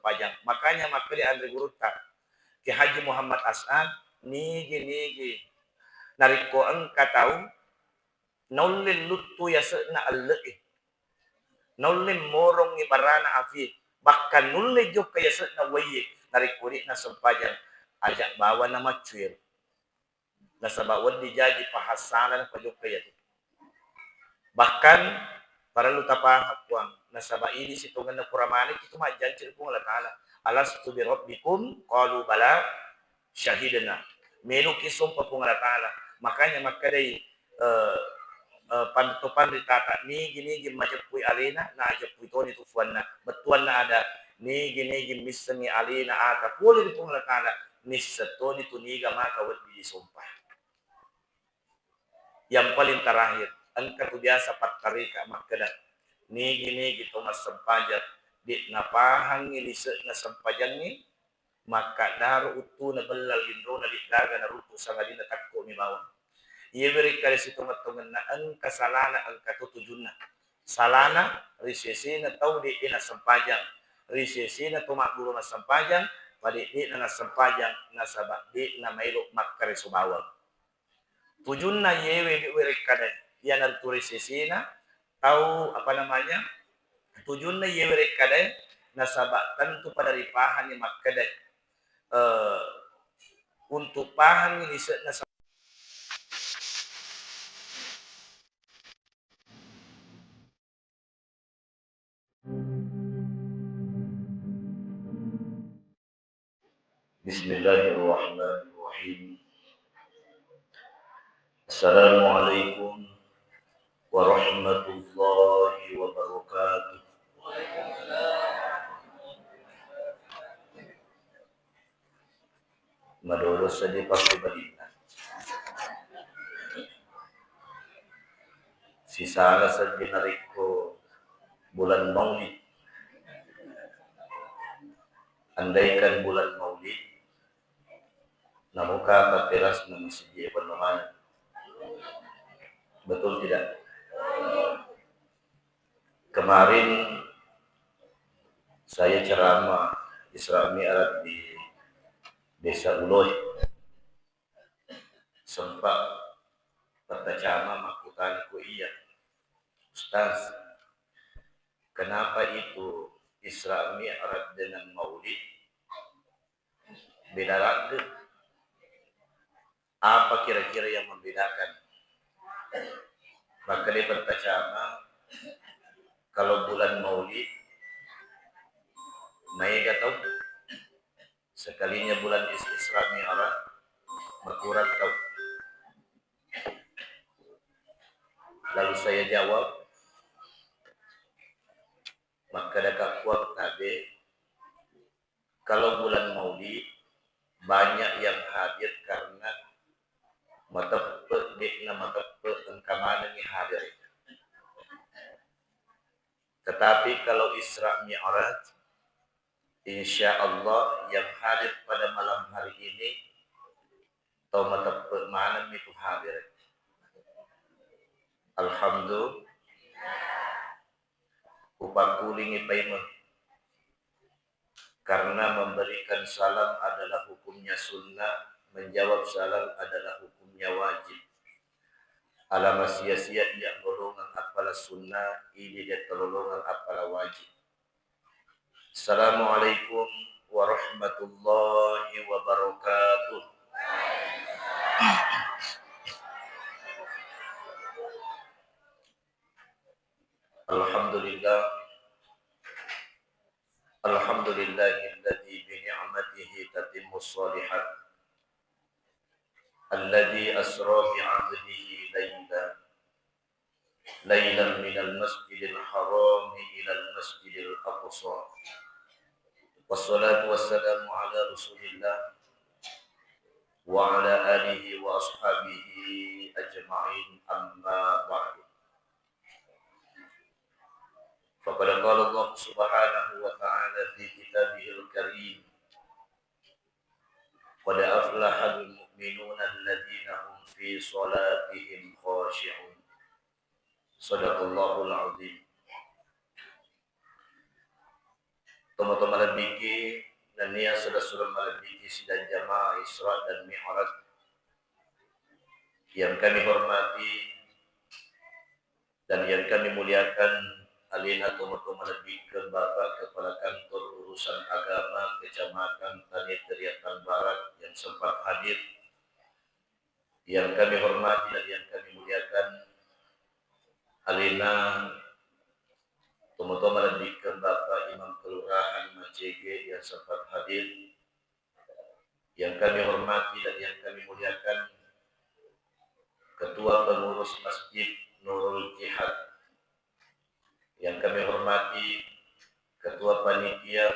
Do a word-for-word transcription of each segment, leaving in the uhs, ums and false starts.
sempajang. Makanya makkeda anre gurutta, Kiai Haji Muhammad As'ad, nigi-nigi narekko engka tau naulle luttu yase'na elle'e, naulle morongngi barana afie, bahkan nulle jokka yase'na uwaiye, narekko de'na sempajang, aja bawana maccuero. Nasaba wedding jaji pahassalana pajokka iyatu. Bahkan parellu tapahang, Puang, nasaba idi sitongenna pura manekki tu majjanci ri Puang Allah Ta'ala. "Alastu bi rabbikum?" Qalu, "Bala, syahidna." Meloki sompa Puang Allah Ta'ala. Makanya makkedai, eh, eh, pan-, to panritata, nigi-nigi majeppui alena, najeppui toni tu fuanna. Bettuanna ada, nigi-nigi missengngi alena ata pole ri Puang Allah Ta'ala, nisseng toni tu niga maka wedding disompa. Yang paling terakhir, engka tu biasa pattarika makkeda, nigi-nigi to massempajang, de' napahangngi lise'na sempajangnge, makkaddaro uttuna bella linrona de'gaga naruntu sangadinna takkomi bawang. Iye werekkada sitongeng-tongenna engka salana, engka to tujunna. Salana ri sesena tau de'e nassempajang, ri sesena to magguru nassempajang, pa de'de'na nassempajang nasaba de'na maelo makkareso bawang. Tujunna iyewe werekkada, iyanaritu ri sesena tau, apa namanya, tujunna iyewe werekkada, nasaba tentu pada ripahanni makkeda, eh, untuk pahangngi lise'na sa- Bismillahirrahmanirrahim. Assalamualaikum warahmatullahi wabarakatuh. Madodo seddi pakkebalinna. Sisala seddi narekko bulan Maulid. Andaikan bulan Maulid, namuka paterasna masjid e penuh maneng. Betul tidak? Kemarin saya ceramah Isra Mi'raj di Desa Uloe. Sempat Pak Tacama makkutani ko iya, "Ustaz, kenapa itu Isra Mi'raj dengan Maulid beda ragge? Apa kira-kira yang membedakan?" Makkeda Pak Tacama, kalau bulan Maulid, maega tau. Sekalinya bulan Is-, Isra Mi'raj, makurang tau. Lalu saya jawab, makkeda ka Puang, tabe, kalau bulan Maulid, banyak yang hadir karena mateppe, de'na mateppe, engka manengngi hadir. Tetapi kalau Isra Mi'raj, insya Allah yang hadir pada malam hari ini tau mateppe maneng mi tu hadir. Alhamdulillah, upakkulingi paimeng. Karena memberikan salam adalah hukumnya sunnah, menjawab salam adalah hukumnya wajib. Alama sia-sia iya golongan appala sunnah, idi de tololongan appala wajib. Assalamualaikum warahmatullahi wabarakatuh. Alhamdulillah. Alhamdulillahilladzi bi ni'matihi tatimmus shalihat. Alladzi asra bi 'abdihi lailan, lailan minal masjidil harami ilal masjidil aqsa. Wassalatu wassalamu ala Rasulillah wa ala alihi wa ashabihi ajma'in, amma ba'du. Faqad qala Allah subhanahu wa ta'ala fi kitabihil karim, "Qad aflahal mu'minuna alladzina hum fi salatihim khashi'un." Sadaqallahul azim. Tomatoa malebbiki nennia sudang-sudang malebbiki sidang jamaah Isra dan Mi'raj yang kami hormati dan yang kami muliakan, alena tomatoa malebbikkeng Bapak Kepala Kantor Urusan Agama Kecamatan Tane Teriak Tanbarat yang sempat hadir, yang kami hormati dan yang kami muliakan, alena tomatoa malebbikkeng Bapak Imam Kelurahan Macege yang sempat hadir, yang kami hormati dan yang kami muliakan, Ketua Pengurus Masjid Nurul Jihad, yang kami hormati Ketua Panitia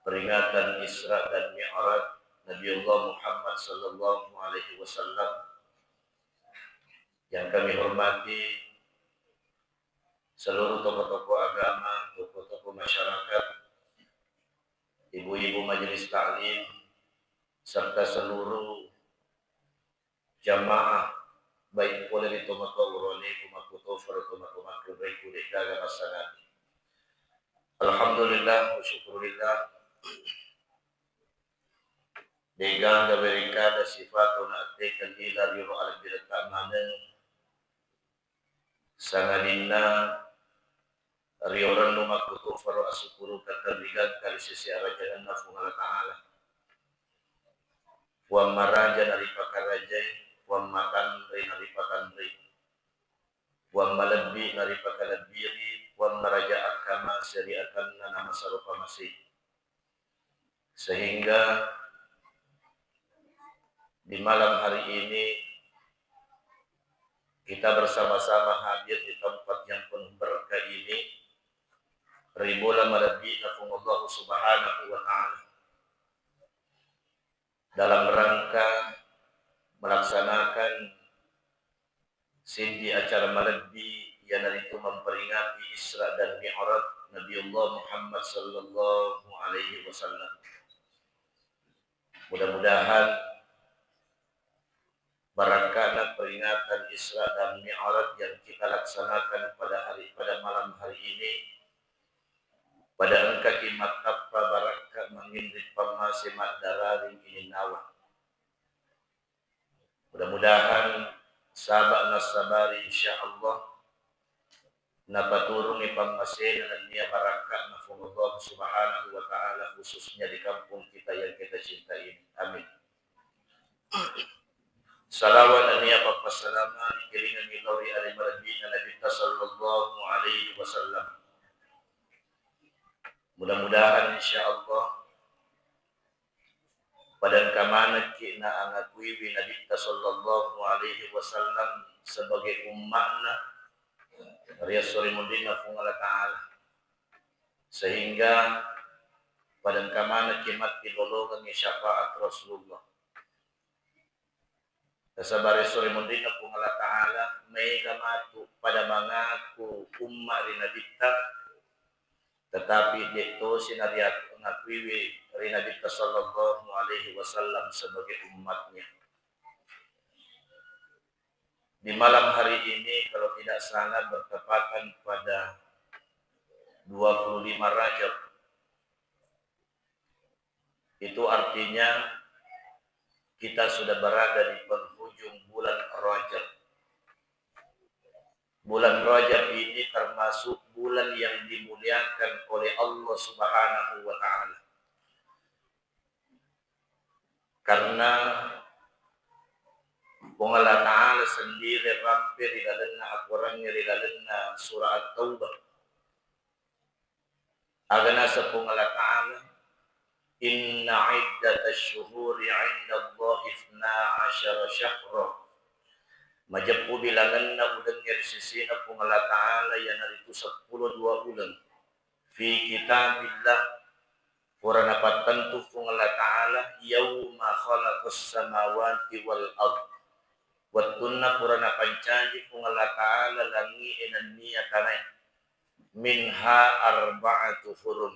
Peringatan Isra dan Mi'raj Nabiullah Muhammad sallallahu alaihi wasallam, yang kami hormati seluruh tokoh-tokoh agama, tokoh-tokoh masyarakat, ibu-ibu majelis taklim, serta seluruh jamaah, baik pole ri tomatoa uroneku makkutofaro tomatoa makkunraiku de'gaga massangadi. Alhamdulillah wa syukurillah. De'gaga werekada sifatona attekeng lila riro alebbiretta maneng, sangadinna riorennu makkutofaro asukkurukeng ri gangka ri sese arajangenna Puang Allah Ta'ala. Puang maraja naripakarajai, Puang matanre naripatanrei, Puang malebbi naripakalebbiri, Puang maraja akkamase ri atanna namasero pamasei. Sehingga di malam hari ini kita bersama-sama hadir di tempat yang penuh berkah ini, ri bola malebbi'na Puang Allah Subhanahu wa Ta'ala, dalam rangka melaksanakan seddi acara malebbi, iyanaritu memperingati Isra dan Mi'raj Nabiullah Muhammad sallallahu alaihi wasallam. Mudah-mudahan barakkana peringatan Isra dan Mi'raj yang kita laksanakan pada hari, pada malam hari ini, pada engkaki mattappa barakka manginring pammase maddararing ininnawa. Mudah-mudahan saba nassabari, insya Allah, napaturungi pammasena nennia barakka'na Puang Allah Subhanahu wa Ta'ala, khususnya di kampung kita yang kita cintai ini. Amin. Salawat nennia pappassalama dikiringengngi lao ri ale malebbina Nabitta sallallahu alaihi wasallam. Mudah-mudahan, insya Allah, pada engka manekki naangakuiwi Nabitta sallallahu alaihi wasallam sebagai umma'na ri esso ri munrinna Puang Allah Ta'ala, sehingga pada engka manekki matti lolongengngi syafaat Rasulullah. Nasaba ri esso ri munrinna Puang Allah Ta'ala, maega matu pada mangaku umma ri Nabitta, tetapi de' tosi nariaku-, ngakuiwi ri Nabitta sallallahu alaihi wasallam sebagai ummatnya. Di malam hari ini, kalau tidak salah, bertepatan pada dua puluh lima Rajab. Itu artinya kita sudah berada di penghujung bulan Rajab. Bulan Rajab ini termasuk bulan yang dimuliakan oleh Allah Subhanahu wa Ta'ala. Karena Puang Allah Ta'ala sendiri rampe ri lalenna akorangnge ri lalenna surah At-Taubah. Aga naseng Puang Allah Ta'ala, "Inna iddatash syuhuri 'indallahi itsna asyara syahra." Majeppu bilangenna ulengnge ri sesena Puang Allah Ta'ala iyanaritu seppulo dua uleng. Fi kitabillah, pura napattentu Puang Allah Ta'ala, yauma khalaqas samawati wal ard. Wettunna pura napancaji Puang Allah Ta'ala langi'e nennia tanae. Minha arba'atu hurum.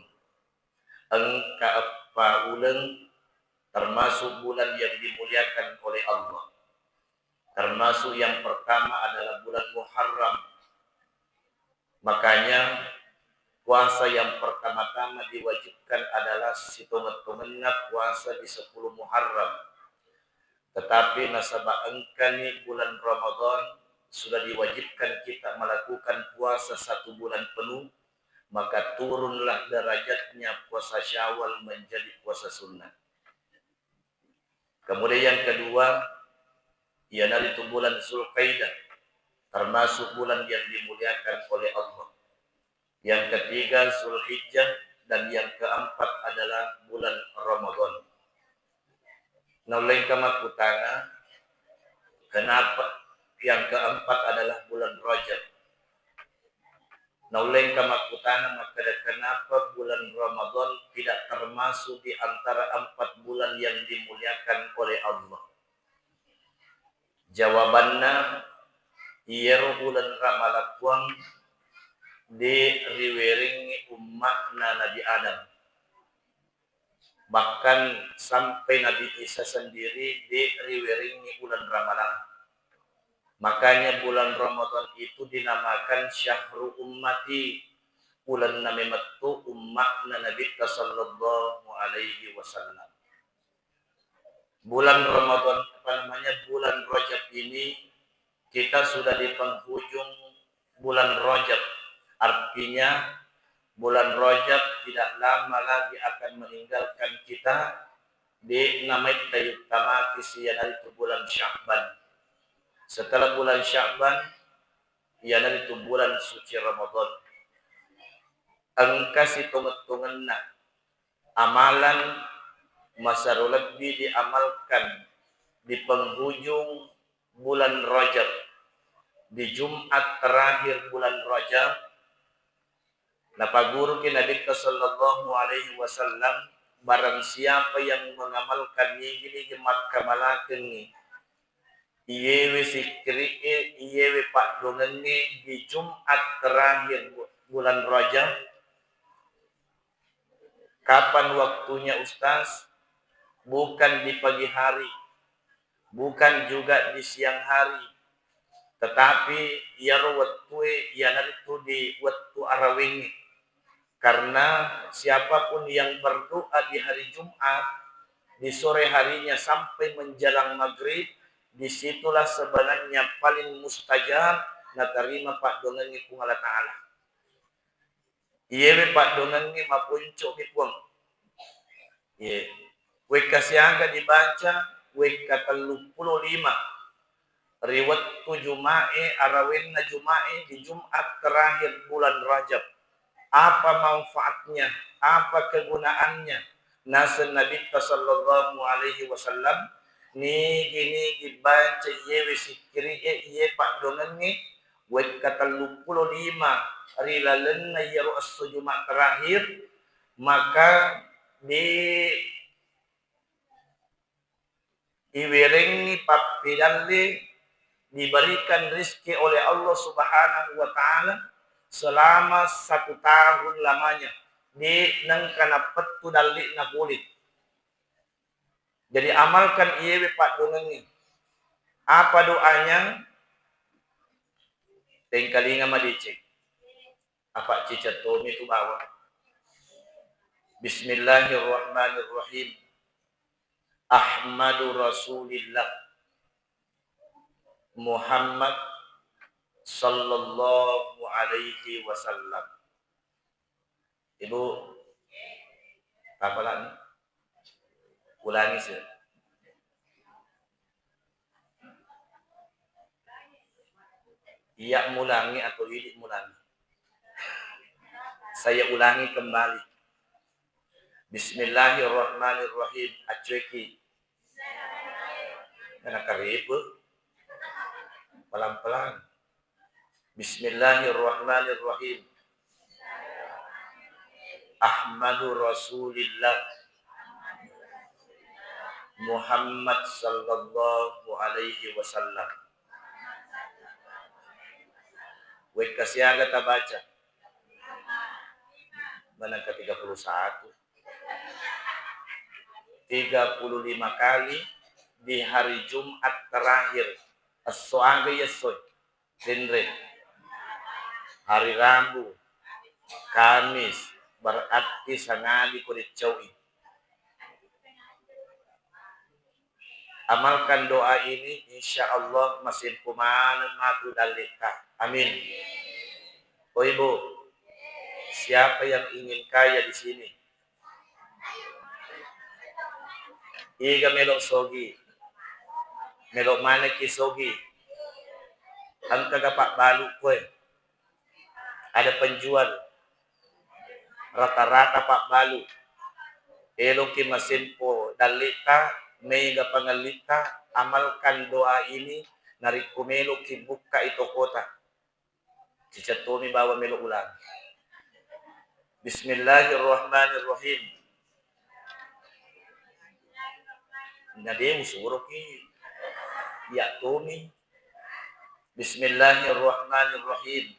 Engka eppa uleng, termasuk bulan yang dimuliakan oleh Allah. Termasuk yang pertama adalah bulan Muharram. Makanya Puasa yang pertama-tama diwajibkan adalah sitongeng-tongenna puasa di sepuluh Muharram. Tetapi nasaba engkani bulan Ramadan, sudah diwajibkan kita melakukan puasa satu bulan penuh, maka turunlah derajatnya puasa Syawal menjadi puasa sunnah. Kemudian yang kedua, iyanaritu bulan Zulkaidah, termasuk bulan yang dimuliakan oleh Allah. Yang ketiga Zulhijjah, dan yang keempat adalah bulan Ramadan. Naulengka makkutana, kenapa? Yang keempat adalah bulan Rajab. Naulengka makkutana makkeda, kenapa bulan Ramadan tidak termasuk di antara empat bulan yang dimuliakan oleh Allah? Jawabanna, iyaro uleng ramala Puang de riwerengngi umma'na Nabi Adam. Bahkan sampai Nabi Isa sendiri de riwerengngi uleng ramalang. Makanya bulan Ramadan itu dinamakan syahru ummati, ulenna memettu umma'na Nabitta sallallahu alaihi wasallam. Bulan Ramadan, apa namanya, bulan Rajab ini, kita sudah di penghujung bulan Rajab. Artinya, bulan Rajab tidak lama lagi akan meninggalkan kita, de namaitta yuttamaki, iyanaritu bulan Sya'ban. Setelah bulan Sya'ban, iyanaritu bulan suci Ramadan. Engka sitongeng-tongenna amalan masero lebbi diamalkan di penghujung bulan Rajab, di Jumat terakhir bulan Rajab. Napaguruki Nabitta sallallahu alaihi wasallam, barang siapa yang mengamalkan nigi-nigi makkamalakengngi iyewe sikkiri'e, iyewe paddoangengnge di Jumat terakhir bu-, bulan Rajab. Kapan waktunya, Ustaz? Bukan di pagi hari, bukan juga di siang hari, tetapi iyaro wettue iyanaritu di wettu arawengnge. Karena siapapun yang berdoa di hari Jumat, di sore harinya sampai menjelang maghrib, disitulah sebenarnya paling mustajab natarima paddoangengnge Puang Allah Ta'ala. Iyewe paddoangengnge maponco'mi, Puang. Ye. Wekka siaga dibaca, wekka telluppulo lima. Ri wettu Juma'e, arawenna Juma'e di Jumat terakhir bulan Rajab. Apa manfaatnya? Apa kegunaannya? Naseng Nabitta sallallahu alaihi wasallam, nigi-nigi baca iyewe sikkiri'e, iye paddoangengnge, wekka telluppulo lima ri lalenna iyaro esso Jumat terakhir, maka di iwerengngi pappedalle, diberikan rizki oleh Allah Subhanahu wa Ta'ala selama satu tahun lamanya, de nengka napettu dalle'na pole. Jadi, amalkan iyewe paddoangengnge. Apa doanya? Tengkalinga madeceng. Apa cicettomi tu bawang. Bismillahirrahmanirrahim. Ahmadu Rasulillah Muhammad sallallahu alaihi wasallam. Ibu, apa lagi? Ulangi sih. Iya mulangi atau idi mulangi? Saya ulangi kembali. Bismillahirrahmanirrahim. Accueki. Karena karibu. Pelan-pelan. Bismillahirrahmanirrahim. Ahmadu Rasulillah Muhammad sallallahu alaihi wasallam. Wekka siaga tabaca? Manengka tiga puluh satu. Tiga puluh lima kali di hari Jumat terakhir. Esso aga iya esso? Tenre. Hari Rabu. Kamis, berarti sangadiko deccau'i. Amalkan doa ini, insya Allah masempo maneng matu dalle'ta. Amin. Oh Ibu, siapa yang ingin kaya di sini? Iga melo sogi? Melo manekki sogi? Engkaga pabbalu koe? Ada penjual, rata-rata pabbalu. Eloki masempo dalle'ta, mega pangellitta, amalkan doa ini, narekko meloki bukkai tokota. Cicettomi bawa melo ulang. Bismillahirrahmanirrahim. Nade usuroki, iya tomi. Bismillahirrahmanirrahim.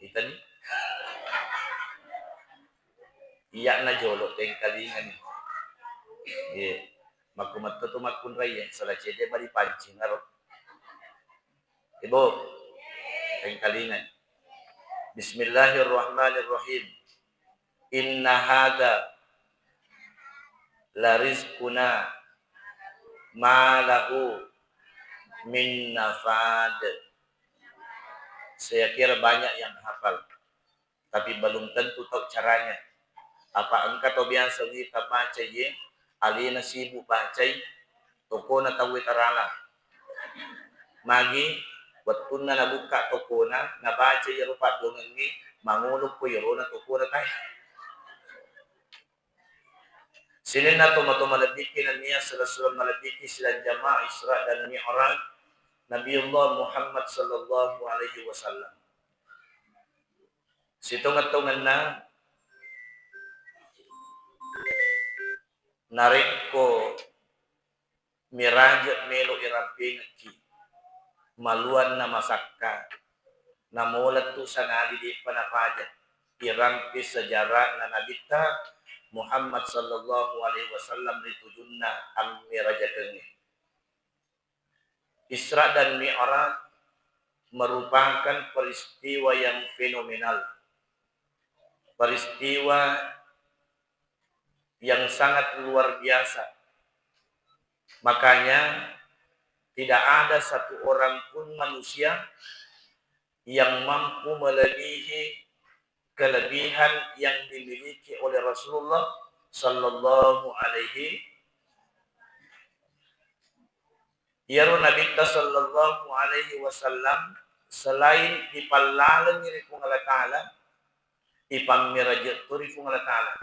Itani. Iya na jolo tengkalingani. Iya. Makkumetto tu makkunrai ya, salah cede bari pancing aro. Ibu, engkalingai. Bismillahirrahmanirrahim. Inna hadza larizquna ma lahu min nafad. Saya kira banyak yang hafal, tapi belum tentu tahu caranya. Apa engka to biasa wita baca ye, alena sibuk bacai, tokona tauwe tarala. Magi wettunna nabukka tokona, nabaca iyaro paddongengnge, mangolo ko iyarona tokona tae. Sininna tomatoa malebbikki nennia sela-sela malebbikki sidang jamaah Isra dan Mi'raj Nabiullah Muhammad sallallahu alaihi wasallam. Sitongeng-tongenna narekko miraje melo irampengekki, maluanna masakka, namolettu sangali de'pa napaja irampe sejarahna Nabitta Muhammad sallallahu alaihi wasallam ri tujunna ammirajakengnge. Isra dan Mi'raj merupakan peristiwa yang fenomenal, peristiwa yang sangat luar biasa. Makanya, tidak ada satu orang pun manusia yang mampu melebihi kelebihan yang dimiliki oleh Rasulullah sallallahu alaihi. Iyaro Nabitta sallallahu alaihi wasallam selain dipallalengi ri Puang Allah Ta'ala, ipammiraje to ri Puang Allah Ta'ala.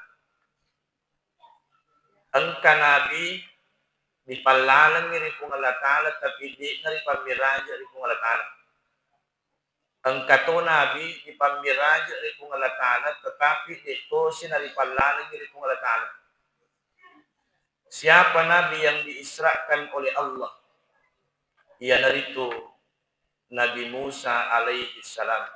Engka nabi dipallalengi ri Puang Allah Ta'ala, tapi de'na ripammiraje ri Puang Allah Ta'ala. Engka to nabi dipammiraje ri Puang Allah Ta'ala, tetapi de' tosi naripallalengi ri Puang Allah Ta'ala. Siapa nabi yang diisrakan oleh Allah? Iyanaritu Nabi Musa alaihi salam.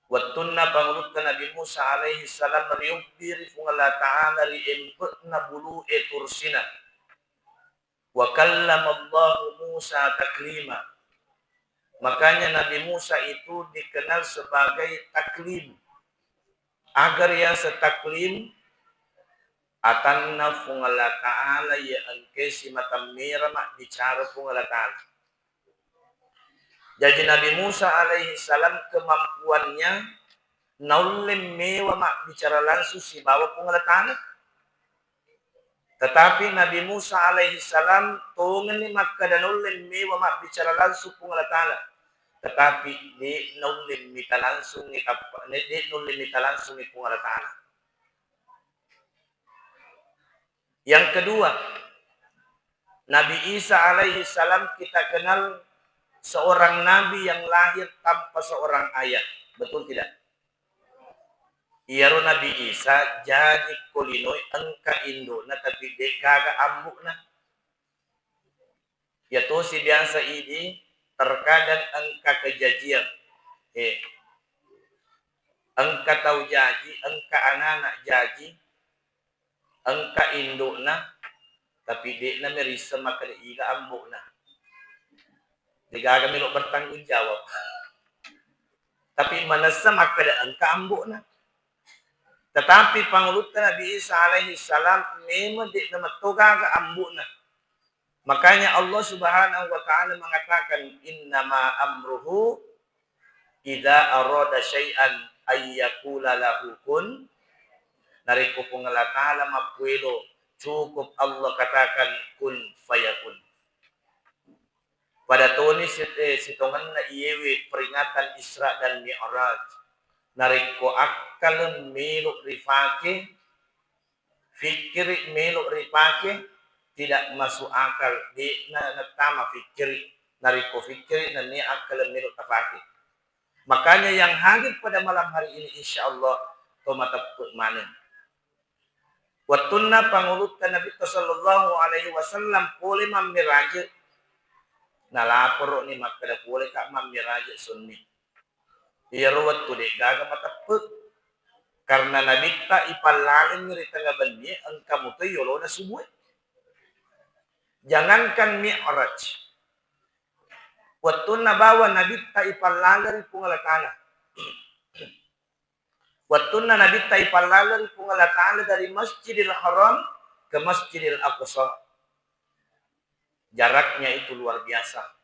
Wettunna pangulutta Nabi Musa alaihi salam riobbi ri Puang Allah Ta'ala ri empe'na bulu'e Tursina. Wa kallamallahu Musa taklima. Makanya Nabi Musa itu dikenal sebagai taklim. Aga riaseng taklim? Atanna Puang Allah Ta'ala iya engkae simata mera mabbicara Puang Allah Ta'ala. Jaji Nabi Musa alaihi salam kemampuannya naulle mewa mabbicara langsung sibawa Puang Allah Ta'ala. Tetapi Nabi Musa alaihi salam tongenni makkeda naulle mewa mabbicara langsung Puang Allah Ta'ala. Tetapi de' naulle mita langsung, de' naulle mita langsung Puang Allah Ta'ala. Yang kedua, Nabi Isa alaihi salam kita kenal seorang nabi yang lahir tanpa seorang ayah. Betul tidak? Iyaro Nabi Isa jaji ko linoe engka indo'na, tapi de'gaga ambo'na. Iya tosi biasa idi, terkadang engka kejajian. Eh, engka tau jaji, engka anak-anak jaji, engka indo'na, tapi de'na merisseng makkeda iga ambo'na. De'gaga melo bertanggung jawab. Tapi manessa makkeda engka ambo'na. Tetapi pangulutta Nabi Isa alaihi salam memang de'na metto gaga ambo'na. Makanya Allah Subhanahu wa Ta'ala mengatakan, "Innama amruhu idza arada syai'an ayyakula lahu kun." Narekko Puang Allah Ta'ala mappuelo, cukup Allah katakan, "Kun fayakun." Pada toni sit-, eh, sitongenna iyewe peringatan Isra dan Mi'raj. Narekko akkaleng melo ripake, fikkiri melo ripake, tidak masuk akal, de'na nattama fikkiri. Narekko fikkiri nennia akkaleng melo tapake. Makanya yang hadir pada malam hari ini, insya Allah, to mateppe maneng. Wettunna pangulutta Nabitta sallallahu alaihi wasallam pole mammiraje, nalaporo'ni makkeda, "Poleka mammiraje sunni." Iyaro wettu de'gaga mateppe, karena Nabitta ipallalengngi ri tengnga bennie, engka mutoi yolona subue. Jangankan Mi'raj, wettunna bawa Nabitta ipallaleng ri Puang Allah Ta'ala. Wettunna Nabitta ipallaleng ri Puang Allah Ta'ala dari Masjidil Haram ke Masjidil Aqsa, jaraknya itu luar biasa.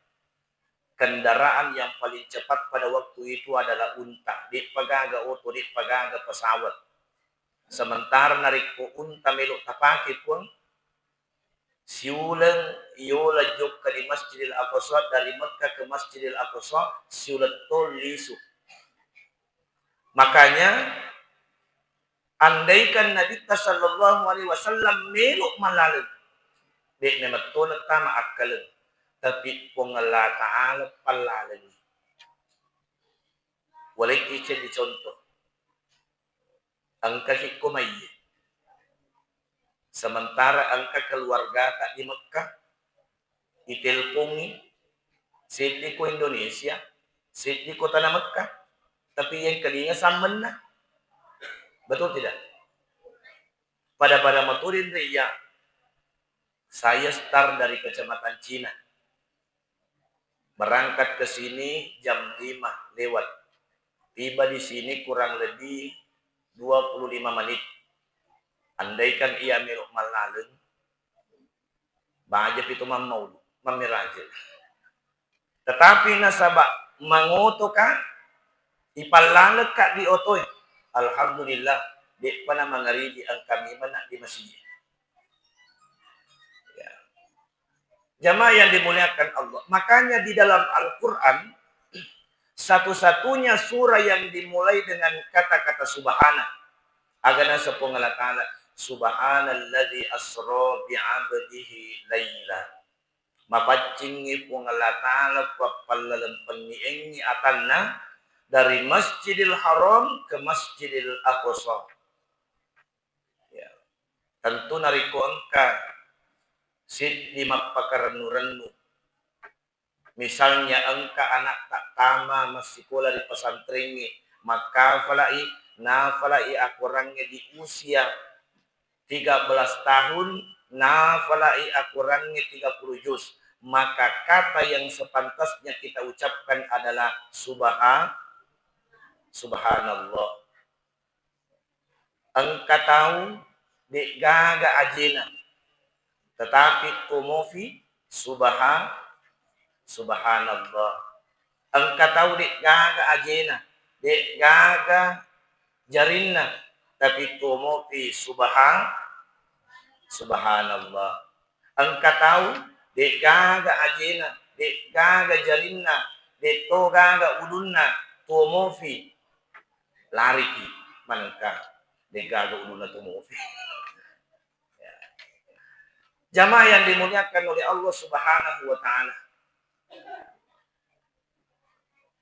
Kendaraan yang paling cepat pada waktu itu adalah unta. De'pa gaga oto, de'pa gaga pesawat. Sementara narekko unta melo tapake, Puang, siuleng yola jokka di Masjidil Aqsa, dari Mekah ke Masjidil Aqsa, siuleng tol lisu. Makanya, andaikan Nabitta sallallahu alaihi wasallam melo mallaleng, de'na metto nattama akkaleng, tapi Puang Allah Ta'ala pallalengngi. Walekki ceddi contoh. Engkaki ko maiye. Sementara engka keluargata di Mekah, itelpongi, seddi ko Indonesia, seddi ko tanah Mekah, tapi yang kelinga sammenna. Betul tidak? Pada-pada maturin ria, saya start dari Kecamatan Cina. Berangkat ke sini jam lima lewat. Tiba di sini kurang lebih dua puluh lima menit. Andaikan iya melo mallaleng, baja pitu mammaulu, mammiraje. Tetapi nasaba mangotoka, ipallalekka di otoe, alhamdulillah, de'pa namangariji engka memang di masjid. Ya. Jamaah yang dimuliakan Allah. Makanya di dalam Al-Quran, satu-satunya surah yang dimulai dengan kata-kata subhana. Aga naseng Puang Allah Ta'ala, "Subhanalladzi asra bi'abdihi laila." Mapaccingngi Puang Allah Ta'ala, pappallalempengngiengngi atanna dari Masjidil Haram ke Masjidil Aqsa. Ya. Tentu narekko engka seddi mappakarennu-rennu, misalnya engka ana'ta tama massikola ri pesantrengnge, makkafala'i, nafala'i akorangnge di usia tiga belas tahun, nafala'i akorangnge tiga puluh juz, maka kata yang sepantasnya kita ucapkan adalah subha-, subhanallah. Engka tau de'gaga ajena, tetapi tuo mofi subha-, subhanallah. Engka tau de'gaga ajena, de'gaga jarinna, tapi tuo mofi subha-, subhanallah. Engka tau de'gaga ajena, de'gaga jarinna, de'to gaga ulunna, tuo mofi lariki manengka, de'gaga ulunna tuo mofi. Jamaah yang dimuliakan oleh Allah Subhanahu wa Ta'ala.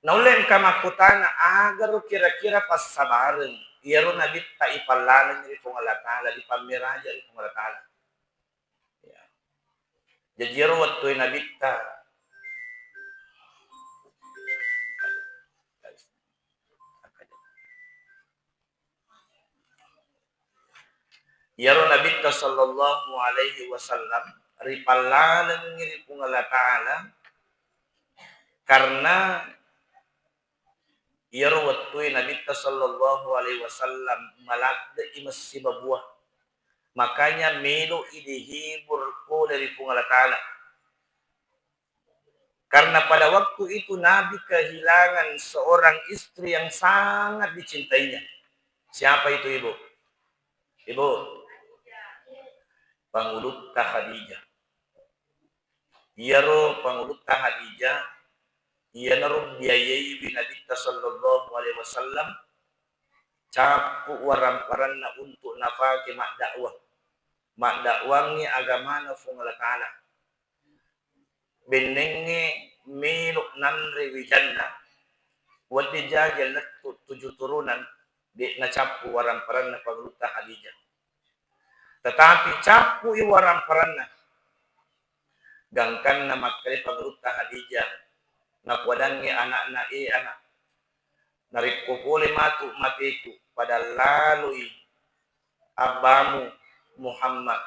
Naulle engka makkutana, agaro kira-kira passabareng iyaro Nabitta ipallaleng ri Puang Allah Ta'ala, dipammiraja ri Puang Allah Ta'ala. Ya. Jaji iyaro wettue Nabitta, iyaro Nabitta sallallahu alaihi wasallam ripallalengngi ri Puang Allah Ta'ala karena Iyaro wettue Nabitta sallallahu alaihi wasallam maladde'i messibabua. Makanya melo'i dihibur pole ri Puang Allah Ta'ala. Karena pada waktu itu Nabi kehilangan seorang istri yang sangat dicintainya. Siapa itu, Ibu? Ibu, Pangulutta Khadijah. Iyaro Pangulutta Khadijah, iyanaro biayaiwi Nabitta sallallahu alaihi wasallam, cappu waramparanna untuk nafake maddakwah. Maddakwangngi agamana Puang Allah Ta'ala. Bennengnge melo nanre wijanna, wedding jaji lettu tuju turunan, de' nacappu waramparanna Pangulutta Khadijah. Tetapi cappui waramparanna. Gangkanna makkeda Pangulutta Khadijah, nakuadangngi anakna, "E anak, narekko pole matu mateku, pada laloi abbamu Muhammad,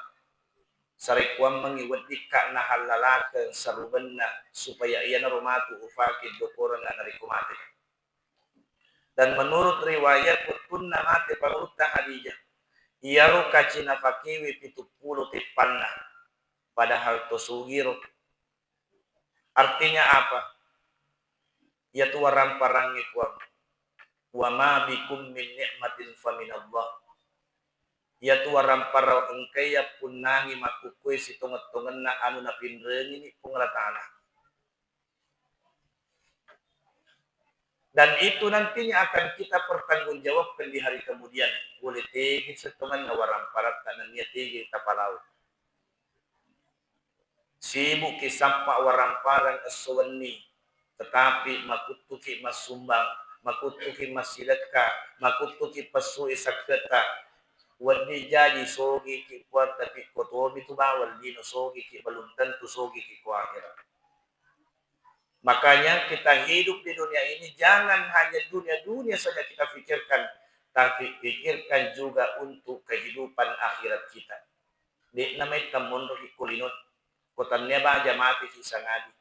sarekkuammengngi weddikka nahallalakeng sarubenna, supaya iyanaro matu ufake dokoreng narekko mate." Dan menurut riwayat, wettunna mate Pangulutta Khadijah, iyaro kaci nafakewe pitu pulo teppanna, padahal to sugiro. Artinya apa? Iyatu waramparangnge kuang, "Wa ma bikum min ni'matin fa minallah." Iyatu waramparang engkai yappunnangi makkukkue sitongeng-tongenna anu napinrengini Puang Allah Ta'ala. Dan itu nantinya akan kita pertanggungjawabkan di hari kemudian. Pole tegi settongenna waramparatta nennia tegi tapalao. Sibukki sappa waramparang esso wenni, tetapi makuttuki massumbang, makuttuki massidekka, makuttuki pessui sakketta. Wedding jaji sogiki Puang, tapi ko tomi tu bawang lino sogiki, belum tentu sogiki ko akhirat. Makanya kita hidup di dunia ini jangan hanya dunia-dunia saja kita pikirkan, tapi pikirkan juga untuk kehidupan akhirat kita. De'na metta monroki ko linoe. Ko tannia baja mateki sangadi.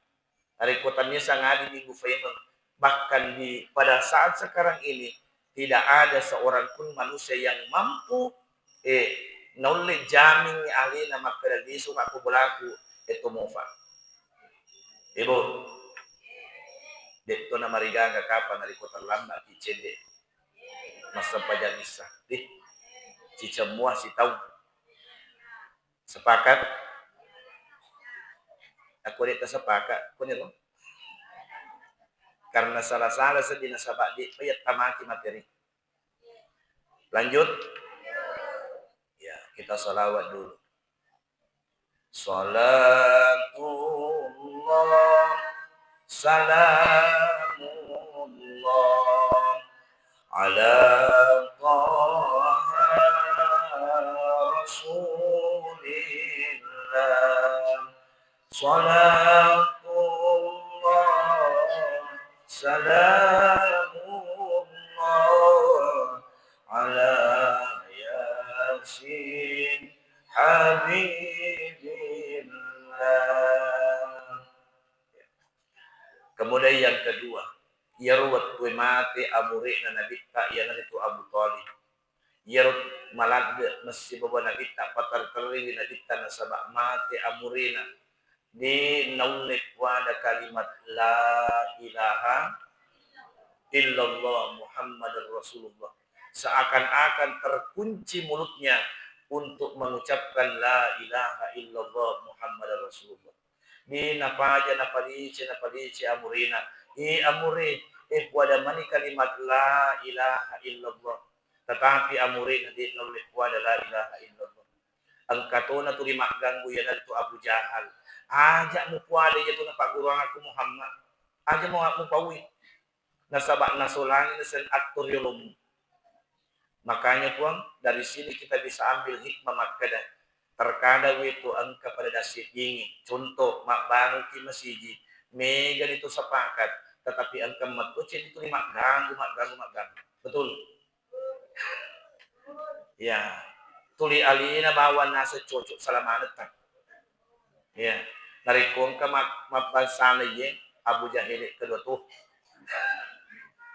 Narekko tannia sangadi minggu faimeng. Bahkan di pada saat sekarang ini tidak ada seorang pun manusia yang mampu, eh, naulle jamingngi alena makkeda lisu makko bolaku, eh, to mofa. Ibu, de'to namarigaga kapang narekko terlambat ki cedde massempajang issa. Dih, cicemmua sitaung. Sepakat? Aku de' tasepakat, kuniro? Karena salah-salah seddi nasaba de' pa yattamaki materi. Lanjut? Ya, kita salawat dulu. Salatullah, salamullah, ala Taha Rasulillah. Salatullah, salamullah, ala Yasin Habibillah. Kemudian yang kedua, iyaro wettue mate amure'na Nabitta, iyanaritu Abu Thalib. Iyaro maladde messibawa Nabitta, paterri-terriwi Nabitta nasaba mate amurena. De' naulle puada kalimat la ilaha illallah Muhammadar Rasulullah. Seakan-akan terkunci mulutnya untuk mengucapkan la ilaha illallah Muhammadar Rasulullah. De' napaja, napalice, napalice amurena. Eh, amure, eh, puada mani kalimat la ilaha illallah. Tetapi amurena de' naulle puada la ilaha illallah. Engka tona tuli magganggu, iyanaritu Abu Jahal. Aja mupuada iyatu napagguruangakku Muhammad. Aja mu-, mupaui. Nasaba nasolangi naseng attoriolommu. Makanya, Puang, dari sini kita bisa ambil hikmah makkeda, terkadang wetu engka pada daseddingi. Contoh, mabbanguki masiji, megani tu sepakat, tetapi engka metto ceddi tuli magganggu, magganggu, magganggu. Betul? Ya, tuli alena bawang naseng cocok sala manetta. Ya, narekko engka mak-, mabbangsana iye Abu Jahil kedua tu.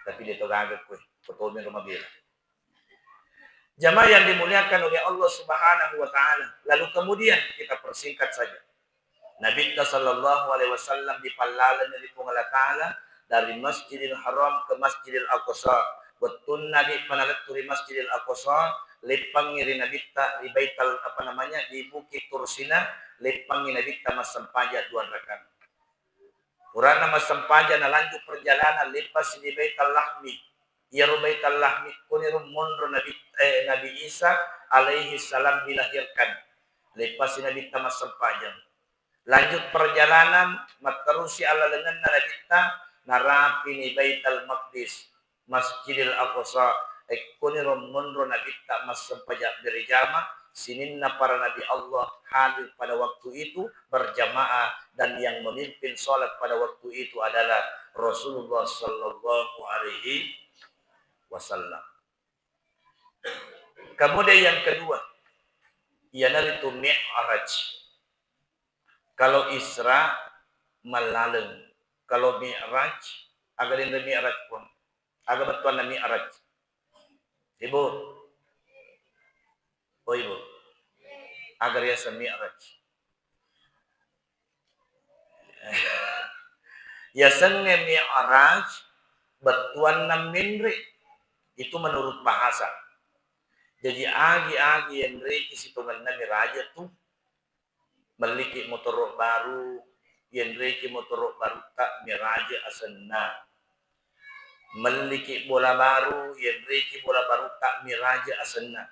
Tapi de' to gaga koe, ko tomiro mabela. Jamaah yang dimuliakan oleh Allah Subhanahu wa Ta'ala. Lalu kemudian kita persingkat saja. Nabitta sallallahu alaihi wasallam dipallaleng ri Puang Allah Ta'ala dari Masjidil Haram ke Masjidil Aqsa. Wettunna de'pa nalettu ri Masjidil Aqsa, leppangngi ri Nabitta ri Baital, apa namanya, di Bukit Tursina, leppangngi Nabitta massempajang dua rakaat. Purana massempajang, nalanjut perjalanan, leppasi di Baital Lahmi. Iyaro Baital Lahmi koniro monro Nabi, eh, Nabi Isa alaihi salam dilahirkan. Leppasi Nabitta massempajang. Lanjut perjalanan, matterusi allalengenna Nabitta, narapini Baital Maqdis, Masjidil Aqsa, ekkoniro monro Nabitta massempajang berjamaah, sininna para nabi Allah hadir pada waktu itu berjamaah, dan yang memimpin salat pada waktu itu adalah Rasulullah sallallahu alaihi wasallam. Kemudian yang kedua, iyanaritu Mi'raj. Kalau Isra mallaleng, kalau Mi'raj, aga denre Mi'raj, Puang? Aga bettuanna Mi'raj? Ibu. Oh, Ibu. Aga riaseng Mi'raj? Yasengnge Mi'raj, bettuanna menre. Itu menurut bahasa. Jaji agi-agi yenreki sitongenna miraja tu. Melliki motoro baru, yenreki motoro barutta miraja asenna. Melliki bola baru, yenreki bola barutta miraja asenna.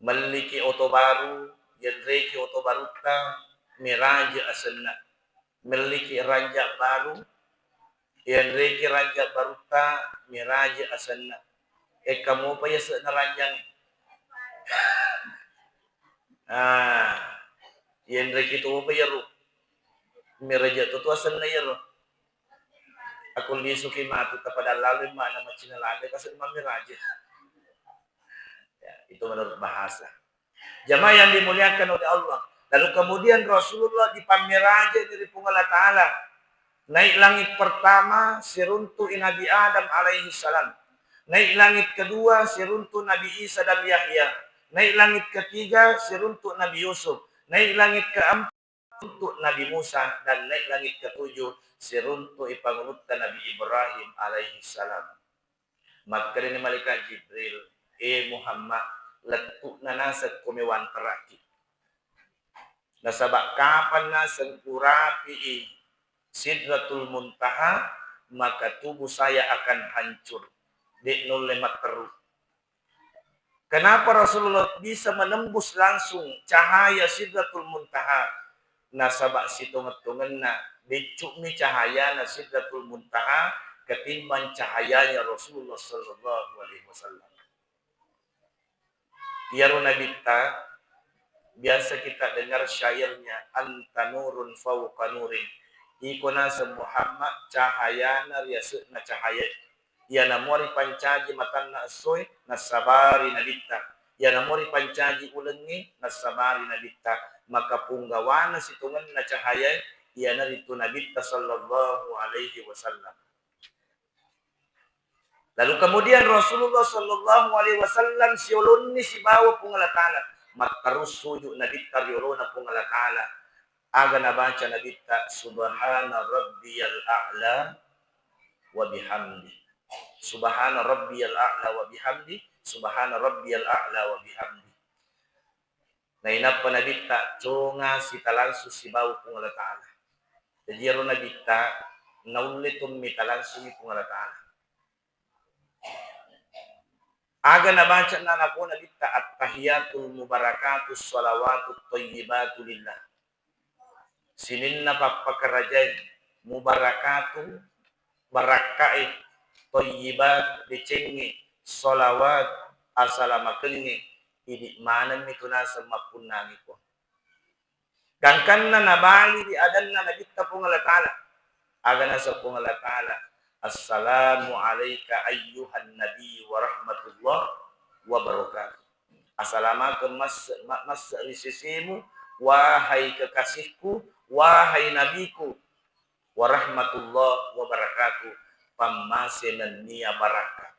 Melliki oto baru, yenreki oto barutta miraja asenna. Melliki ranjang baru, yenreki ranjang barutta miraja asenna. Ekka mopa yase'na ranjang. Ah, yenreki topa iyaro. Miraja to tu asenna iyaro. Aku lisuki matu tapada lalu mana macina lada kasih mami raja. Ya, itu menurut bahasa. Jamaah yang dimuliakan oleh Allah. Lalu kemudian Rasulullah dipammiraja dari Puang Allah Ta'ala. Naik langit pertama, siruntu'i Nabi Adam alaihi salam. Naik langit kedua, siruntu' Nabi Isa dan Yahya. Naik langit ketiga, siruntu' Nabi Yusuf. Naik langit keempat, siruntu' Nabi Musa. Dan naik langit ketujuh, siruntu'i pangulutta Nabi Ibrahim alaihi salam. Makkedani malaikat Jibril, "Eh Muhammad, lettu'na naseng ko mewantaraki. Nasaba' kapang naseng urapi'i Sidratul Muntaha, maka tubuh saya akan hancur. De' nulle matteru." Kenapa Rasulullah bisa menembus langsung cahaya Sidratul Muntaha? Nasaba' sitongeng-tongenna beccu'mi cahayana Sidratul Muntaha ketimbang cahayanya Rasulullah sallallahu alaihi wasallam. Iyaro Nabitta, biasa kita dengar syairnya, "Anta nurun fauqa nurin." Iko naseng Muhammad cahayana riase'na cahaya. Iyana mua ripancaji matanna essoe, nassabari Nabitta. Iyana mua ripancaji ulengnge, nassabari Nabitta. Maka punggawana sitongenna cahayae, iyanaritu Nabitta sallallahu alaihi wasallam. Lalu kemudian Rasulullah sallallahu alaihi wasallam siolonni sibawa Puang Allah Ta'ala. Matterus sujud Nabitta riolona Puang Allah Ta'ala. Aga nabaca Nabitta, "Subhana rabbiyal a'la wa bihamdi. Subhana rabbiyal a'la wa bihamdi. Subhana rabbiyal a'la wa bihamdi." Nainappa Nabitta conga sitalangsung sibawa Puang Allah Ta'ala. Jadi iyaro Nabitta naulle tommi talangsungi Puang Allah Ta'ala. Aga nabaca na, nako Nabitta, "Attahiyatul mubarakatus salawatut thayyibatu lillah." Sininna pappakarajai mubarakatu, barakkae, thayyibat, decengnge, salawat, asalamakengnge, idi' manengmi tu naseng mappunnangi ko. Gangkanna nabali ri adanna Nabitta Puang Allah Ta'ala. Aga naseng Puang Allah Ta'ala, "Assalamu alaika ayyuhan nabi wa rahmatullah wa barakatuh." Asalamakeng masse-, ma-, masse ri sesemu, wahai kekasihku, wahai nabiku, wa rahmatullah wa barakatuh. pammase nennia barakka.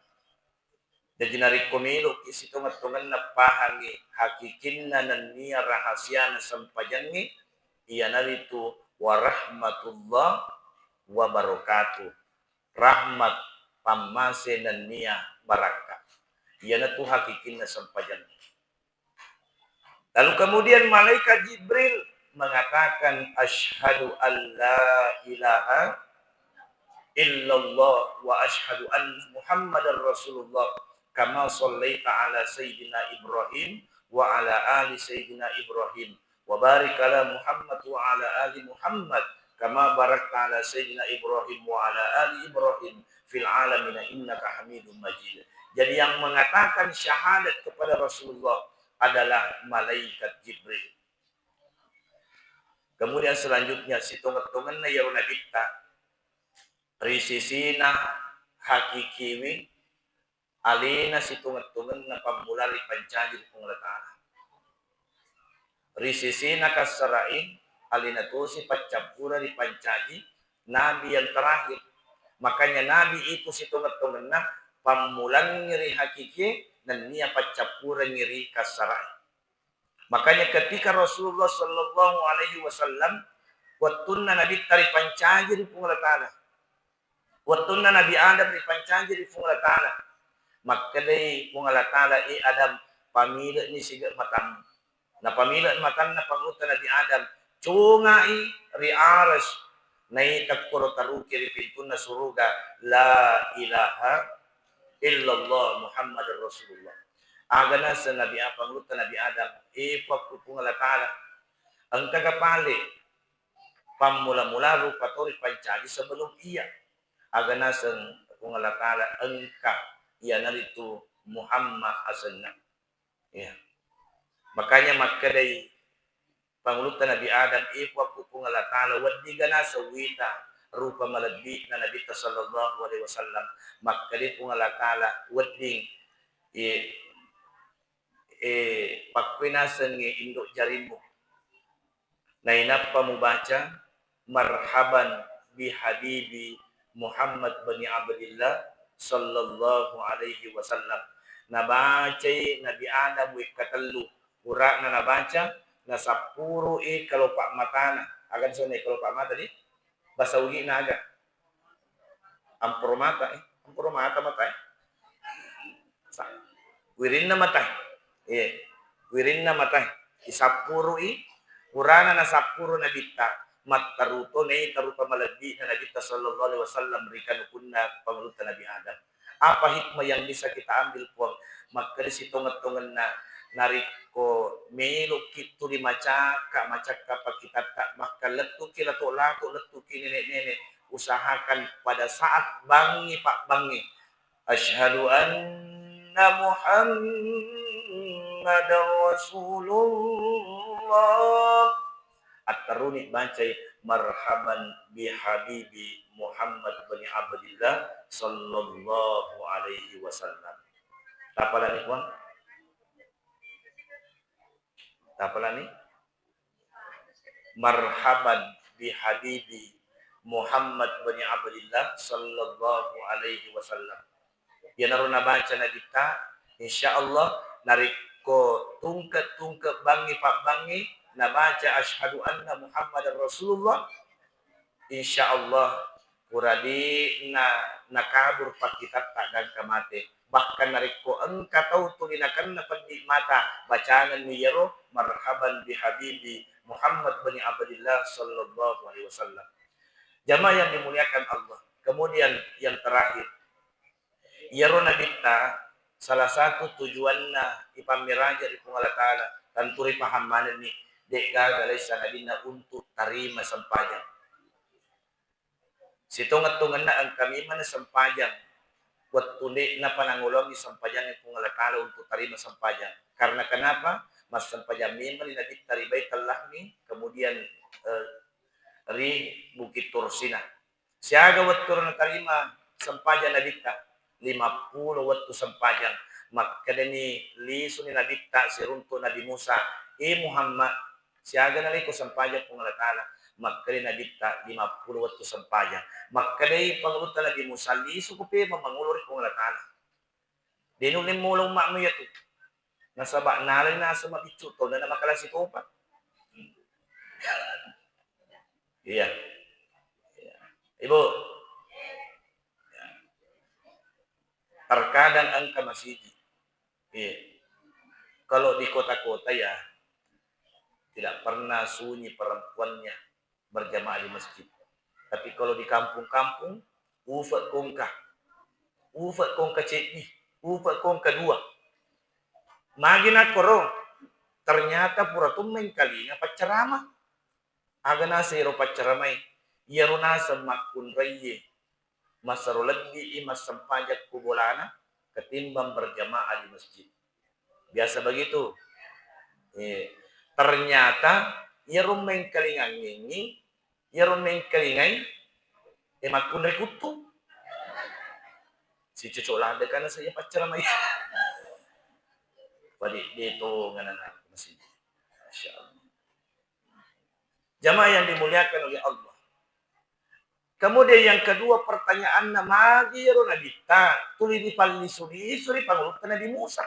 Jaji narekko meloki sitongeng-tongenna pahangi hakikinna nennia rahasiana sempajangnge, iyanaritu warahmatullah wabarakatuh. Rahmat, pammase nennia barakka. Iyanatu hakikinna sempajangnge. Lalu kemudian malaikat Jibril mengatakan, "Asyhadu an la ilaha illallah wa asyhadu anna Muhammadar Rasulullah, kama shallaita ala Sayyidina Ibrahim wa ala ali Sayyidina Ibrahim, wa barik ala Muhammad wa ala ali Muhammad, kama barakta ala Sayyidina Ibrahim wa ala ali Ibrahim fil alamina innaka Hamidum Majid." Jadi, yang mengatakan syahadat kepada Rasulullah adalah malaikat Jibril. Kemudian selanjutnya, sitongeng-tongenna iyaro nabitta, ri sisina hakikiwi, alena sitongeng-tongenna pammula ripancaji ri Puang Allah Ta'ala. Ri sisina kassarae, alena tosi paccappura ripancaji nabi yang terakhir. Makanya nabi itu sitongeng-tongenna pammulangngi ri hakikie, nennia paccappurengngi ri kassarae. Makanya ketika Rasulullah sallallahu alaihi wasallam, wettunna nabitta ripancaji ri Puang Allah Ta'ala, wettunna Nabi Adam ripancaji ri Puang Allah Ta'ala, makkedai Puang Allah Ta'ala, "E Adam, pamile'ni sige matammu." Napamile matanna pangulutta Nabi Adam, congai ri aras, naita koro taruki ri pintunna suruga, "La ilaha illallah Muhammadar Rasulullah." Aga naseng Nabi A-, pangulutta Nabi Adam, "E Puakku Puang Allah Ta'ala, engkaga pale pammula-mula rupa tau ripancaji sebelum iya?" Aga naseng Puang Allah Ta'ala, "Engka, iyanaritu Muhammad asenna." Iya. Makanya makkedai pangulutta Nabi Adam, "E Puakku Puang Allah Ta'ala, weddiga naseng wita rupa malebbi'na Nabitta sallallahu alaihi wasallam?" Makkedai Puang Allah Ta'ala, "Wedding, e, e, pakkui nasengngi indo' jarimmu." Nainappa mubaca, "Marhaban bi habibi Muhammad bani Abdillah sallallahu alaihi wasallam." Nabacai Nabi Adam wekka tellu, purana nabaca, nasappurui kelopak matana. Aga naseng kelopak mata di? Basa Ugi'na aga? Amporo mata, eh. Amporo mata, mata, eh. Sa-, wirinna mata, eh. Iya. Wirinna mata, eh. Isappurui, purana nasappuru Nabitta, matteru to naita rupa malebbi'na Nabitta sallallahu alaihi wasallam ri kanukunna pangulutta Nabi Adam. Apa hikmah yang bisa kita ambil, Puang? Makkeda sitongeng-tongenna, narekko meloki tuli macakka, macakka pakkitatta, makka lettuki lato-lato, lettuki nene-nene, usahakan pada saat bangngi pabbangngi, "Asyhadu anna Muhammadar Rasulullah." Atteruni bacai, "Marhaban bi habibi Muhammad bani Abdillah sallallahu alaihi wasallam." Tapalani, Puang? Tapalani? "Marhaban bi habibi Muhammad bani Abdillah sallallahu alaihi wasallam." Iyanaro nabaca Nabitta, insya Allah, narekko tungke-tungke bangngi pabbangngi nabaca, "Asyhadu anna Muhammadar Rasulullah," insya Allah, pura de'na nakabur pakkitatta gangka mate. Bahkan narekko engka tau tuli nakenna peddi mata, bacangenni iyaro, "Marhaban bi habibi Muhammad bani Abdillah sallallahu alaihi wasallam." Jamaah yang dimuliakan Allah. Kemudian yang terakhir, iyaro Nabitta, salah satu tujuanna ipammiraja ri Puang Allah Ta'ala, tentu ripahang manenni, de'gaga laisa nabinna untuk tarima sempajang. Sitongeng-tongenna engka memang sempajang, wettu de'napa nangoloangi sempajangnge Puang Allah Ta'ala untuk tarima sempajang. Karena kenapa? Massempajang memang Nabitta ri Baitul Lahmi, kemudian, eh, ri Bukit Tursina. Siaga wettu ro natarima sempajang Nabitta? Limappulo wettu sempajang. Makkedani, lisuni Nabitta siruntu Nabi Musa, "E Muhammad, siaga naleko sempajang Puang Allah Ta'ala?" Makkedai Nabitta, "Limappulo wettu sempajang." Makkedai pangulutta Nabi Musa, "Lisu ko pemeng mangolo ri Puang Allah Ta'ala. De' nulle mola umma'mu iyatu. Nasaba' nalai naseng mabiccu tau, na makalasi topa." Iya. Iya. Ibu. Iya. Terkadang engka masigi. Iya. Kalau di kota-kota ya, tidak pernah sunyi perempuannya berjamaah di masjid. Tapi kalau di kampung-kampung, ufe' ko engka. Ufe' ko engka ceddi, ufe' ko engka dua. Magi nakkoro, ternyata pura to mengkalinga paccarama. Aga naseng ero paccaramae, iyaro naseng makkunraie masero lebbi'i massempajang ku bolana ketimbang berjamaah di masjid. Biasa begitu. Eh, ternyata iyaro mengkalingangngi, iyaro mengkalingai, eh, makkunrai kuttu. Sicocok ladde kana saya paccaramai. Padi de' to ngana masjid. Masya Allah. Jamaah yang dimuliakan oleh Allah. Kemudian yang kedua pertanyaanna, magi ero Nabitta tuli ripallisu-lisu ri pangulutta Nabi Musa?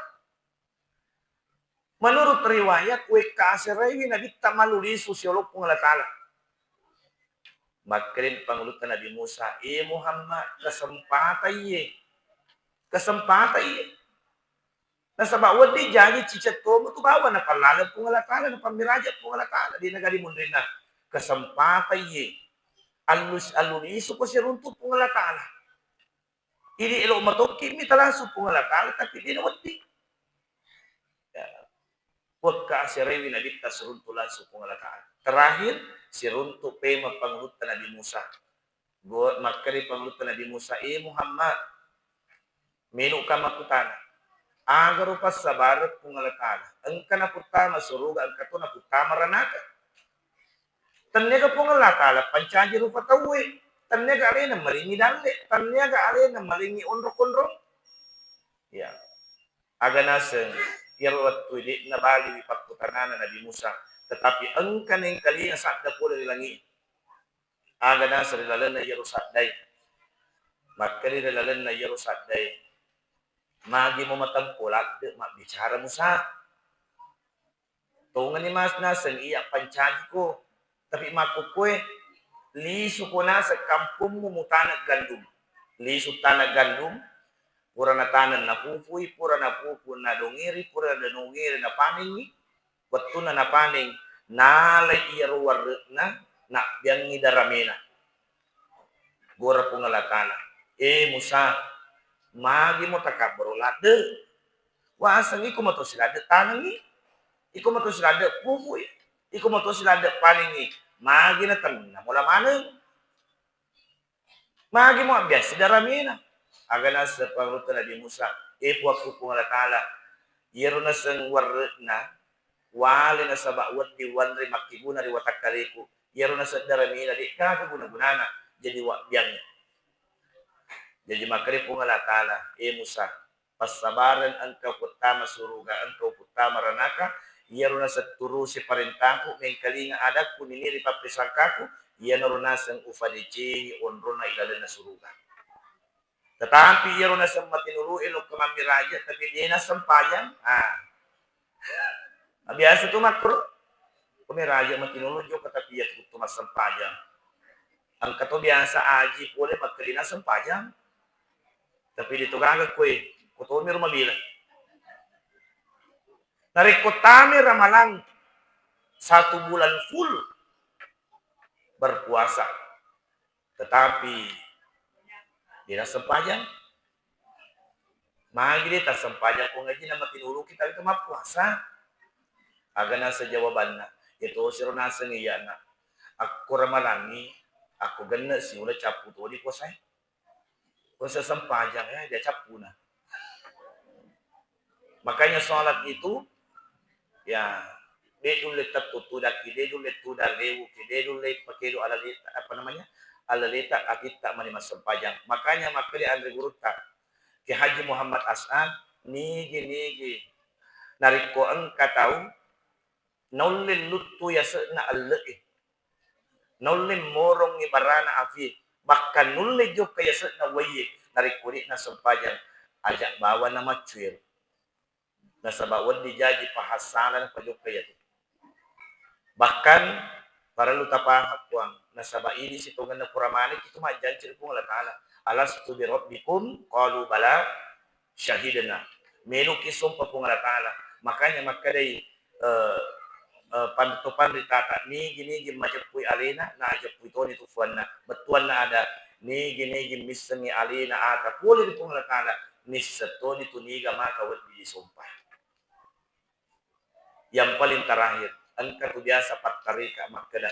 Menurut riwayat, wekka aseraiwi Nabitta mallu lisu siolo Puang Allah Ta'ala. Makkedai pangulutta Nabi Musa, "Eh Muhammad, kesempatan iye. Kesempatan iye." Nasaba' wedding jaji ciceng tomatu bawang napallaleng Puang Allah Ta'ala, napammiraja Puang Allah Ta'ala, de' naga dimunrinna. Kesempatan iye. Allus-, allulisu ko siruntu Puang Allah Ta'ala. Idi' elo' matokki mita langsung Puang Allah Ta'ala, tapi de' nawedding. Ya. Wekka aseraiwi Nabitta siruntu langsung Puang Allah Ta'ala. Terakhir, siruntu pemeng pangulutta Nabi Musa. Go-, makkedai pangulutta Nabi Musa, "Eh Muhammad, menu'ka makkutana, aga ro passabareng Puang Allah Ta'ala? Engka naputtama suruga, engka to naputtama ranaka. Tenniaga Puang Allah Ta'ala pancaji rupa tauwe, tenniaga alena maringi dalle, tenniaga alena maringi onro-konrong." Ya. Aga naseng, iyaro wettu de'na baliwi pakkutanana Nabi Musa, tetapi engka nengkalinga sadda pole ri langi'e. Aga naseng ri lalenna iyaro saddae? Makkeda ri lalenna iyaro saddae, "Magi mo matempo ladde' mabbicara Musa? Tongengni mas naseng iya pancajiko, tapi makkukkoe lisuko naseng kampommu mutane' gandum. Lisu tane' gandum, pura nataneng napupui, pura napupu nadongeri, pura nadongeri napanengngi." Wettunna napaneng, nalai iyaro warre'na, nabbiangngi daramena. Gora Puang Allah Ta'ala, "Eh Musa, magi mo takabboro ladde'? Waseng iko matosi ladde' tanengngi, iko matosi ladde' pupui, iko matosi ladde' panengngi, magi natenna mola maneng? Magi mo abbiassi daramena?" Aga naseng pangulutta Nabi Musa, "Eh Puakku Puang Allah Ta'ala, iyaro naseng warre'na wale nasaba' wedding wanre makkiguna ri watakkaleku. Iyaro naseng daramena de'gaga guna-gunana, jadi wabbiangngi." Jaji makkeda Puang Allah Ta'ala, "Eh Musa, passabareng engka uputtama suruga, engka uputtama ranaka, iyaro naseng turusi parentaku, mengkalinga adakku, niniri pappesangkaku, iyanaro naseng ufadecengi onronna ilalenna suruga." Tetapi iyaro naseng matinulu'e lokka mammiraja, tapi de' nassempajang. Ah. Biasa tu makkuro. Ko miraja matinulu jokka, tapi iya tu massempajang. Engka to biasa aji pole makkeda nassempajang. Tapi de' to gaga koe, ko tomi ro mabila. Narekko tame Ramalang satu bulan full berpuasa, tetapi de' nassempajang, magi de' tassempajang ko ngaji na matinuluki tapi to mappuasa? Aga naseng jawabanna? Iya tosi ro naseng iyana. Akko Ramalangngi, akko genne' siuleng cappu toni puasae. Puasa sempajang, ya, dia cappuna. Makanya sholat itu, ya, de' nulle tettutudakki, de' nulle tudang rewuki, de' nulle pakedo alaleta, apa namanya, alaleta, atitta mani massempajang. Makanya makkeda anre gurutta, Kiai Haji Muhammad As'ad, nigi-nigi narekko engka tau naulle luttu yase'na elle'e, Naulle morongngi barana afie, bahkan nulle jokka yase'na uwaiye, narekko de'na sempajang, ajak bawana maccuero. Nasaba wedding jaji pahassalana pajokka iyatu. Bahkan parellu tapahang, Puang, nasaba idi sitongenna pura manekki tu majjanci ri Puang Allah Ta'ala, "Alastu birabbikum?" Qalu, "Bala, syahidna." Meloki sompa Puang Allah Ta'ala. Makanya makkedai, eh, eh, pan-, to panritata, nigi-nigi majeppui alena, na ajeppui toni tu fuanna. Bettuanna ada, nigi-nigi missengngi alena ata pole ri Puang Allah Ta'ala, nisseng toni tu niga maka wedding disompa. Yang paling terakhir, engka tu biasa pattarika makkeda,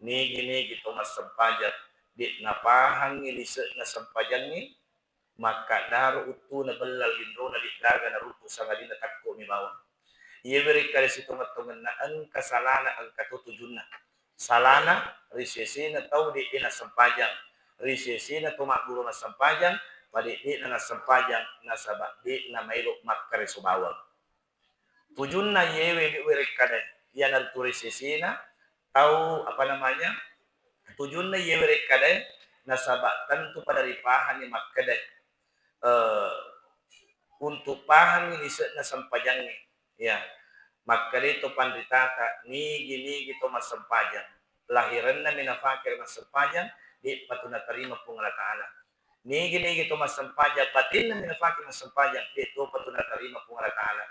nigi-nigi to massempajang, de' napahangngi lise'na sempajangnge, makkaddaro uttuna bellal linrona de'gaga naruddu sangadinna takkomi bawang. Iye werekkada sitongeng-tongenna engka salana, engka to tujunna. Salana ri sesena tau de', de' nassempajang, ri sesena to magguru nassempajang, pade' de'na nassempajang nasaba de'na maelo makkareso bawang. Tujunna iyewe werekkada, iyanaritu ri sesena tau, apa namanya, tujunna iyewe werekkada, nasaba tentu pada ripahanni makkeda, eh, untuk pahangngi lise'na sempajangnge, ya. Makkeda to panritata, nigi-nigi to massempajang, lahirenna mi nafake massempajang, de'pa tu natarima Puang Allah Ta'ala. Nigi-nigi to massempajang, batinna mi nafake massempajang, de' topa tu natarima Puang Allah Ta'ala.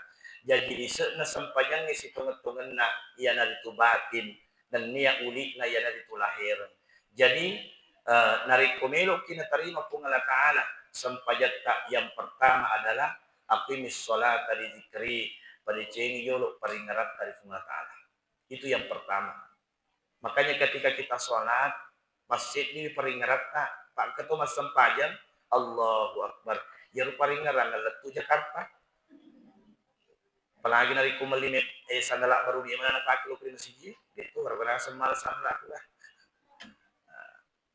Jaji lise'na sempajangnge sitongeng-tongenna iyanaritu batin, nennia uli'na iyanaritu lahereng. Jadi, eh, narekko meloki natarima Puang Allah Ta'ala sempajatta, yang pertama adalah aqimis sholata li dzikri, padecengi yolo paringeratta ri Puang Allah Ta'ala. Itu yang pertama. Makanya ketika kita sholat, masseddi paringeratta, pakka to massempajang, Allahu Akbar. Iyaro paringerang lettu Jakarta. Apalagi narekko melli me-, eh, sandala baru dia mana pakai lo kering siji, itu baru kena semal sandala lah.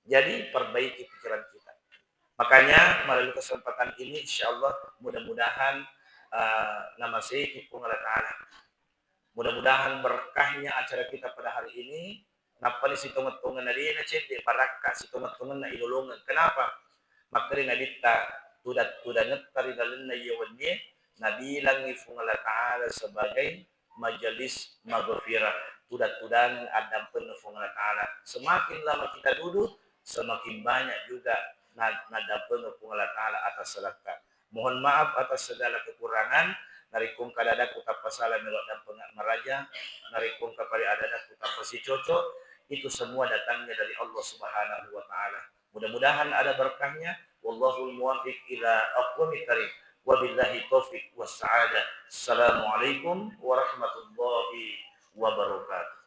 Jadi perbaiki pikiran kita. Makanya melalui kesempatan ini, insya Allah, mudah-mudahan, eh, namaseiki Puang Allah Ta'ala. Mudah-mudahan berkahnya acara kita pada hari ini, nappani sitongeng-tongenna de' nacedde, barakka sitongeng-tongenna ilolongeng. Kenapa? Makkeda Nabitta, tudang-tudangetta ri lalenna iya wennie nabilangngi Puang Allah Ta'ala sebagai majelis maghfirah, tudang-tudangeng addampenna Puang Allah Ta'ala. Semakin lama kita duduk, semakin banyak juga na-, naddampengeng Puang Allah Ta'ala atas salakka. Mohon maaf atas segala kekurangan. Narekko engka ada-adakku tappa sala, melo dampengeng maraja. Narekko engka pale ada-adakku tappa sicoco, itu semua datangnya dari Allah Subhanahu wa Ta'ala. Mudah-mudahan ada berkahnya. Wallahul muwaffiq ila aqwamit thariq. Wabillahi taufiq was sa'adah. Assalamualaikum warahmatullahi wabarakatuh.